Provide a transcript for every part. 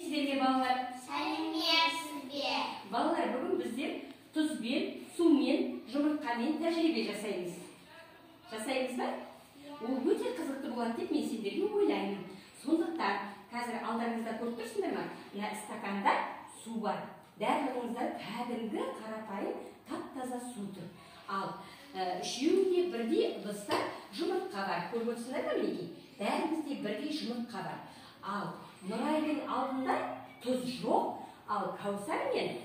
Сәлеметсіздер ме, балалар? Сәлеметсіз бе? Балалар, бүгін біздер тұзбен, сумен, жұмыртқамен тәжірибе жасаймыз. Жасаймыз ба? Ол өте қызықты болады деп мен сендерге ойлаймын. Сондықтан қазір алдарыңызда көріп тұрсыңдар ма? Мына стаканда су бар. Барлығыңызда кәдімгі қарапайым тап-таза су тұр. Ал үшеуінде бірдей ыдыста жұмыртқа бар. Көріп отырсыңдар ма, мінекей? Бәрімізде бірдей жұмыртқа бар. Ал Нұрайдың алдында тұз жоқ, ал Кәусар мен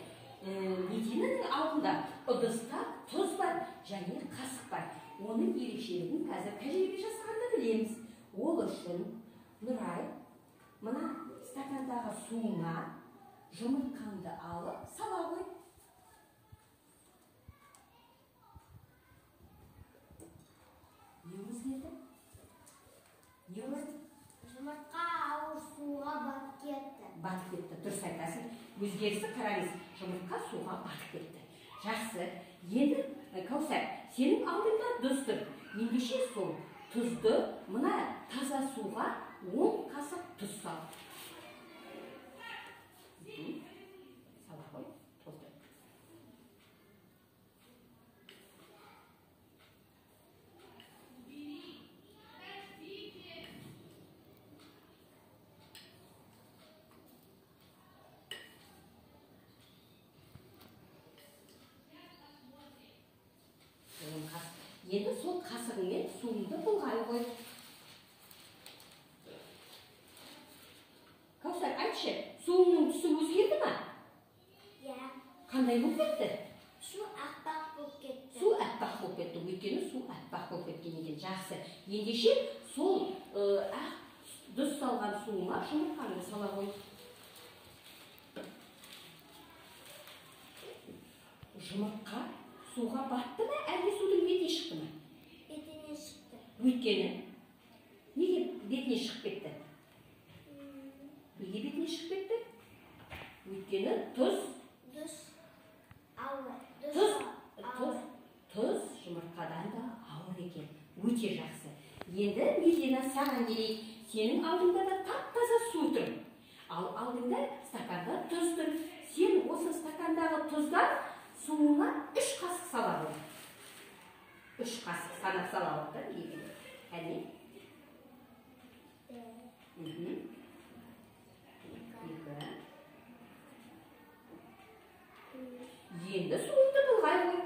Мединаның алдында ыдыста тұз бар және қасық бар. Оның ерекшелігін қазір тәжірибе жасағанда білеміз. Ол үшін Нұрай мына стакандағы суыңа жұмыртқаңды алып сала қой. Не өзгерді? Не өзгерді? Жұмыртқа ауыр суға батып кетті. Батып кетті, дұрыс айтасың. Өзгерісі қараңыз, жұмыртқа суға батып кетті. Жақсы. Енді Кәусар, сенің алдыңда тұз тұр. Ендеше сол тұзды мына таза суға 10 қасық тұз сал. Сала қой, толтыр. Енді сол қасығыңмен суыңды бұлғай қой. Кәусар, айтшы, суыңның түсі өзгерді ма? Иә. Қандай болып кетті? Су аппақ болып кетті. Су аппақ болып кетті. Өйткені су аппақ болып кеткен екен. Жақсы. Ендеше сол ақ тұз салған суыңа жұмыртқаңды сала қой. Жұмыртқа суға батты ма, әлде судың бетіне шықты ма? Бетіне шықты. Өйткені неге бетіне шығып кетті? Неге бетіне шығып кетті? Өйткені тұз ауыр. Тұз жұмыртқадан да ауыр екен. Өте жақсы. Енді Медина, саған келейік. Сенің алдыңда да тап-таза су тұр. Ал алдыңда стаканда тұз тұр. Сен осы стакандағы тұздан суыңа 3 қасық сала қой. 3 қасық санап сала алып та, екі. Әне. 2. Енді суыңды былғай қой.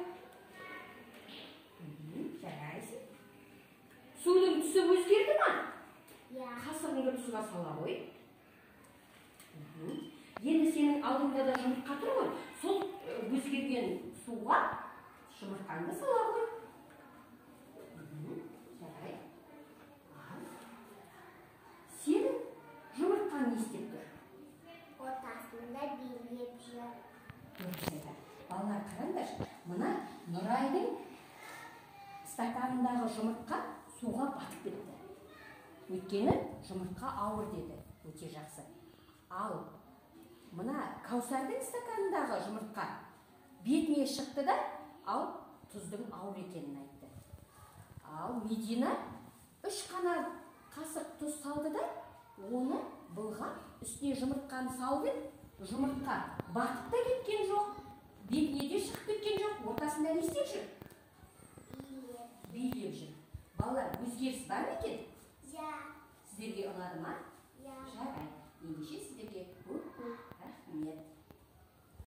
Жарайсың. Судың түсі өзгерді ма? Иә. Қасығыңды тұзға сала қой. Енді сенің алдыңда да жұмыртқа тұр ғой. Сол өзгерген суға жұмыртқаңды сала қой. Жарай. Сенің жұмыртқаң не істеп тұр? Ортасында билеп жүр. Дұрыс айтады. Балалар, қараңдаршы, мына Нұрайдың стаканындағы жұмыртқа суға батып кетті. Өйткені жұмыртқа ауыр деді. Өте жақсы. Ал мына Кәусардың стаканындағы жұмыртқа бетіне шықты да, ал тұздың ауыр екенін айтты. Ал Медина 3 қана қасық тұз салды да, оны былғап үстіне жұмыртқаны салып еді, жұмыртқа батып та кеткен жоқ, бетіне де шығып кеткен жоқ, ортасында не істеп жүр? Билеп жүр. Балалар, өзгеріс бар ма екен? Иә. Сіздерге ұнады ма? Иә. Жарайды.